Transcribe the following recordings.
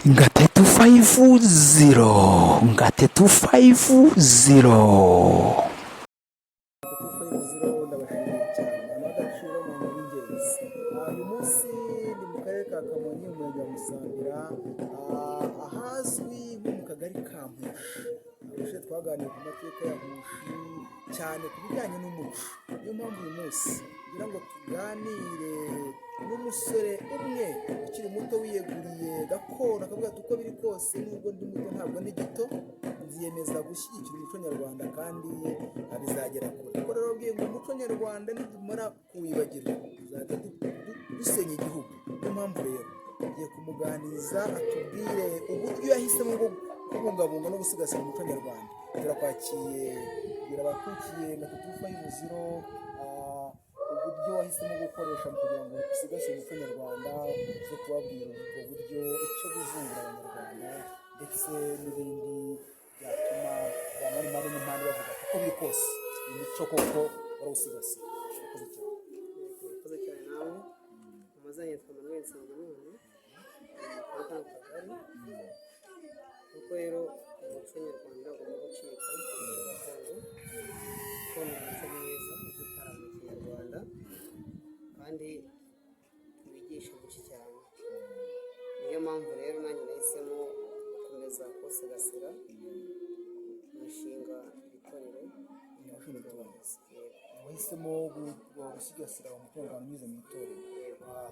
350, 350. 350, ndabashimiye cyane, ni agaciro mu b'ingenzi. Uyu munsi ni mu karere ka Kamonyi, umurenge wa Musambira, ahazwi nko mu kagari ka Mpushi. Ubushize twaganiriye ku mateka ya Mpushi, cyane ku bijyanye n'umuco. Niyo mpamvu uyu munsi ngira ngo tuganire n'umusore umwe ukiri muto wiyeguriye gakondo, akavuga ati: "Uko biri kose, nubwo ndi muto ntabwo ndi gito, nziyemeza gushyigikira umuco nyarwanda kandi bizagera kure." Kuko rero babwiye ngo umuco nyarwanda nitumara kuwibagirwa tuzajya dusenya igihugu. Niyo mpamvu rero tugiye kumuganiriza, atubwire uburyo yahisemo bwo kubungabunga no gusigasira umuco nyarwanda. Turakwakiye, bwira abakurikiye 350 uburyo wahisemo gukoresha mu kugira ngo usigasire umuco nyarwanda, uze kubabwira ubwo buryo, icyo buzungura Abanyarwanda, ndetse n'ibindi byatuma abantu bari impande n'impande bavuga uko biri kose uyu muco koko warawusigasira. Urakoze cyane. Urakoze cyane nawe. Amazina yitwa Manuel Nsengimana, ni mu kano kagari. Kuko rero umuco nyarwanda ugomba gucika, umuco gakondo, kuko ni umuco mwiza udutarama kinyarwanda kandi wigisha byinshi cyane. Niyo mpamvu rero nanjye nahisemo gukomeza kuwusigasira, nshinga iri torero. Washinze itorero? Yego. Wahisemo gusigasira umuco nyarwanda unyuze mu itorero.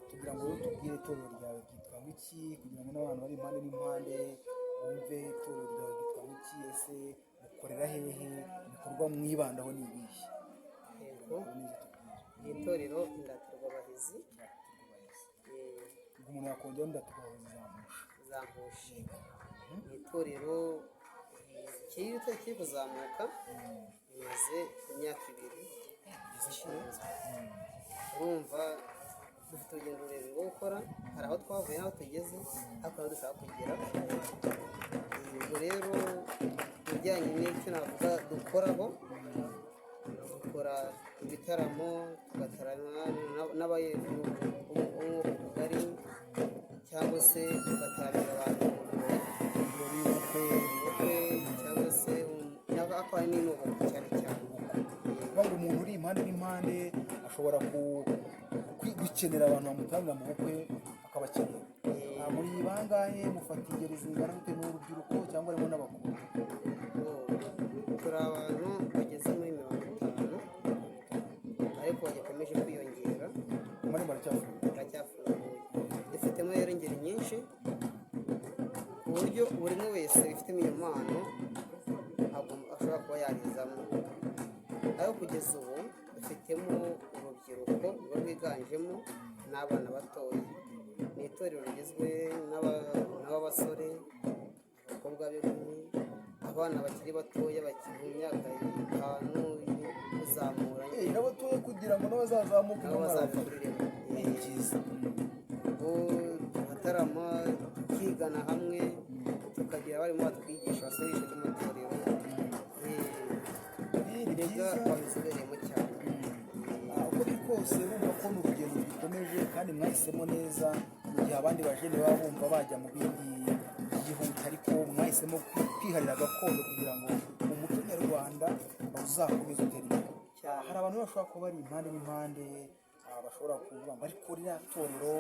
Tugira ngo rero tubwire itorero ryawe ryitwa iki, kugira ngo n'abantu bari impande n'impande bumve itorero ryawe ryitwa iki. Ese mukorera hehe? Ibikorwa mwibandaho ni ibihe? Yego. Neza, tubwire. Iri torero Indatirwabahizi. Ubwo umuntu yakongeraho Indatirwabahizi za Mpushi. Za Mpushi. Ni itorero kiri kuzamuka, rimaze imyaka 2 rishinzwe. Urumva dufite urugendo rurerure rwo gukora. Hari aho twavuye n'aho tugeze, ariko aho dushaka kugera. Ubwo rero ibijyanye n'icyo navuga dukoraho, dukora ibitaramo, tugatarama n'abayevu bo mu kagari, cyangwa se tugataramira abantu mu birori, ibirori, ubukwe. Ubukwe cyangwa se ariko ahanini ni ubukwe cyane cyane. Kuvuga ngo umuntu uri impande n'impande ashobora gukenera abantu bamutangira mu bukwe, akabakenera. Muri bangahe? Mufata ingeri zingana bitewe n'urubyiruko cyangwa harimo n'abakuru? Turi abantu bageze muri 50, ariko bagikomeje kwiyongera. Amarembo aracyafunguye. Aracyafunguye. Dufitemo rero ingeri nyinshi, ku buryo buri umwe wese wifitemo iyo mpano ashobora kuba yarizamo. Ariko kugeza ubu dufitemo urubyiruko rwo rwiganjemo n'abana batoya. Ni itorero rigizwe n'abasore, abakobwa b'inkumi, abana bakiri batoya, bakiri mu myaka 5 kuzamura. N'abatoya kugira ngo nabo bazazamuke. Nabo bazabikuremo. Ni byiza. Ubwo turatarama, tukigana hamwe, tukagira abarimu batwigisha, basoresha ry'amatorero. Ni Mbega byiza. babizobereyemo cyane. Uko biri kose urumva ko ni urugendo rukomeje kandi mwahisemo neza, mu gihe abandi bajene baba bumva bajya mu bindi byihuta, ariko mwahisemo kwiharira gakondo kugira ngo umuco nyarwanda uzakomeze utere imbere. Cyane. Hari abantu bashobora kuba bari impande n'impande, bashobora kuvuga ngo: "Ariko ririya torero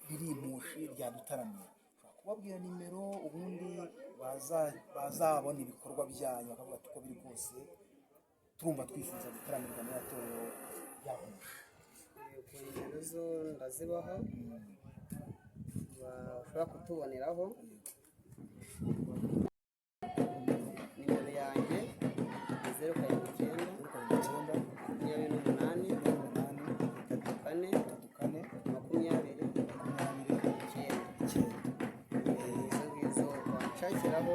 riri Impushi ryadutaramiye." Ushobora kubabwira nimero, ubundi bazabona ibikorwa byanyu bakavuga ati: "Uko biri kose turumva twifuza gutaramirwa muri torero rya Mpushi." Yego, nimero zo ndazibaha bashobora kutuboneraho. Nimero yanjye ni 079 079 28 8 34 34 20 20 9. 9. Izo ngizo wanshakiraho.